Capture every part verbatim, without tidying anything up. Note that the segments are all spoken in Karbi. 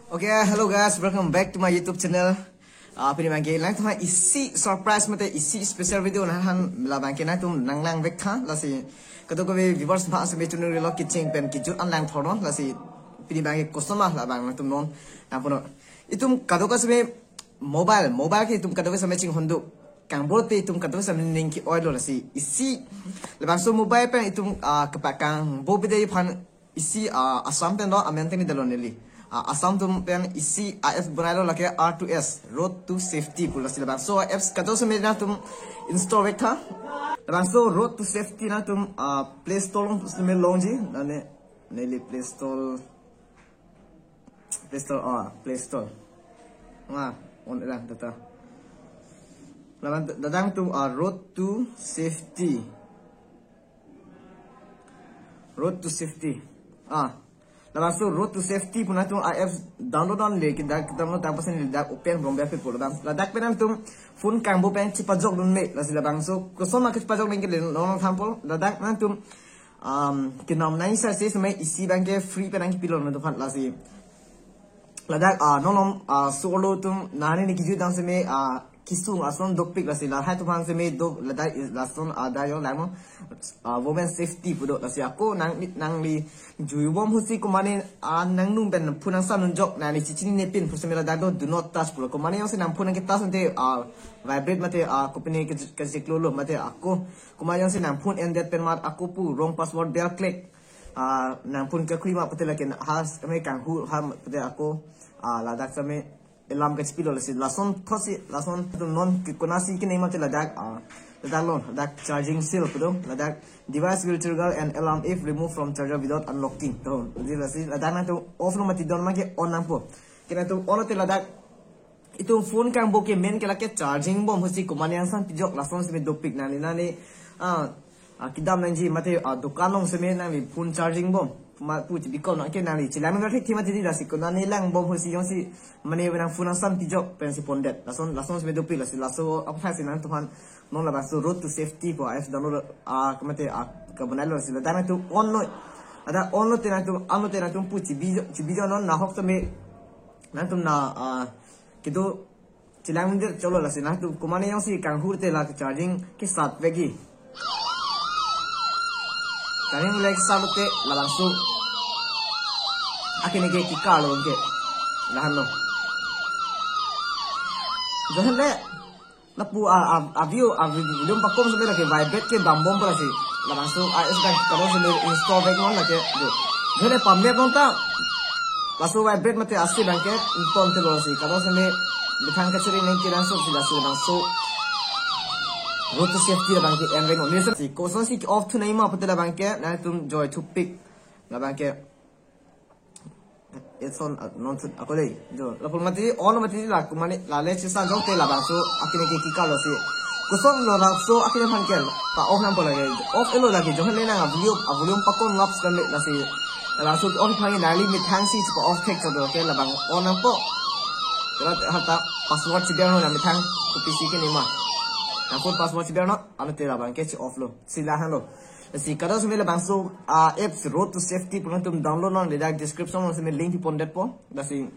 Okay, hello guys, welcome back to my YouTube channel. Ah, pini abangke nangtum aphan isi surprise mate isi special video nangthan, labangke nangtum nang nang vek tha, lasi kadokave viewers aphan seme chunung rilo kecheng pen kejut an langthor non, lasi pini abangke koson ma labang nangtum non nangpunon. Itum kadokave seme mobile, mobile ke itum kadokave seme chinghon do. Kangbo te itum kadokave seme ning ke-oilo, lasi isi labangso mobile pen itum, ah, kepakangbo bidai aphan isi, ah, Assam pen do amen teng ni dalon neli. Ah, Assam atum pen isi apps bonailo, lake R two S, Road to Safety pu, lasi labangso apps kadokave seme nangtum install vek tha. Labangso Road to Safety nangtum, ah, Play Store along seme longji, nane neli Play Store, Play Store, ah, Play Store. Wah, on lang data. Labang dadang tu, ah, Road to Safety. Road to Safety. Ah. Labangso Road to Safety pu nangtum apps download non le, kita download tang pasen le dak open from web pu labang. Ladak pen nangtum phone kangbo pen chipajok dun me, lasi labangso koson ma kachipajok dun ke le non thampol. Ladak nangtum, um, kenam nang sa se seme isi abangke free pen nangkepilo nangtum aphan, lasi ladak, ah, non non, ah, solo atum nani ni kejut dam seme, ah, kesung ason dopik, lasi lahai atum aphan seme do, ladak is lason, ah, da yo lang non, ah, women safety pu do, lasi ako nang, nangli jui bom husi komane, ah, nangnung pen phone nangsam nunjok, nangli chichinine pin pu seme ladak do, do not touch pulo. Komane jongsi nang phone nangke touch ante, ah, vibrate mate, ah, kopine ke, kachiklo lo mate ako, komane jongsi nang phone endet pen mat ako pu wrong password del click. Ah, nang phone kakhui ma pute lake ha seme kanghu ha pute ako, ah, ladak seme alarm kachipilo, lasi lason thotsi, lason atum non ke konasi kene mate ladak, ah, ladak lon, ladak charging seal pu do, ladak device will trigger an alarm if removed from charger without unlocking. To, di lasi ladak nangtum off lo mati don ma ke on nangpo. Ke nangtum on te ladak itum phone kangbo ke main ke lake charging bom husi komane angsam pijok, lason seme dopik, nangli nangli, ah, ah, kedam nangji mate, ah, dokan along seme nangli phone charging bom ma pu chibikon nang ke nangli chelang nang thik thima titi, lasi konane lang bom husi jongsi mane nang phone angsam pijok pensi pondet, lason, lason seme dopik, lasi laso aphan si nangtum aphan non labangso Road to Safety pu apps download, ah, kemate, ah, kabonailo, lasi ladak nangtum on lo. Ladak on lo te nangtum, on lo te nangtum pu chibijo, chibijo non, nahok seme nangtum na, ah, kedo chelang mindir cholo, lasi nangtum komane jongsi kanghu te la charging kesat vekji. Charging le kesat te labangso akine ke kikar lo ke. Lahenlo. Johan le lapu a, a, a view, a video pakom seme lake vibrate ke bambom pala si. Labangso apps abang kadokave seme install vek non lake do. Johan le pamlep non ta. Laso vibrate mate asi abangke inton te lo, lasi kadokave seme methang kachiri neng kirang so, si laso labangso Road to Safety labangke en vek non. Neli si koson si off thu nai ma pute labangke nangtum joi thupik labangke. It's on, uh, non thut ako dei. Jo, lapu mati, on mati la komane, la le chisa jong te labangso akine ke kikar lo si. Koson lo labangso akine aphan ke pa off nangpo lake. Off elo lake, johan le nang a volume, a volume pakon laps kan le, lasi labangso off aphan nangli methang si pa off thek chado ke labang on nangpo. Kera hata password chiber non nang methang kopi si kene ma. Nang phone password chiber non, ano te labangke chi off lo. Si lahenlo. Si kadokave seme labangso, ah, apps Road to Safety pu nangtum download non, ladak description along seme link pipondetpo. Lasi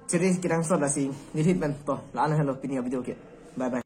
chiri kirang so, lasi nilhit pen to, la-an henlo pini a video ke. Bye bye.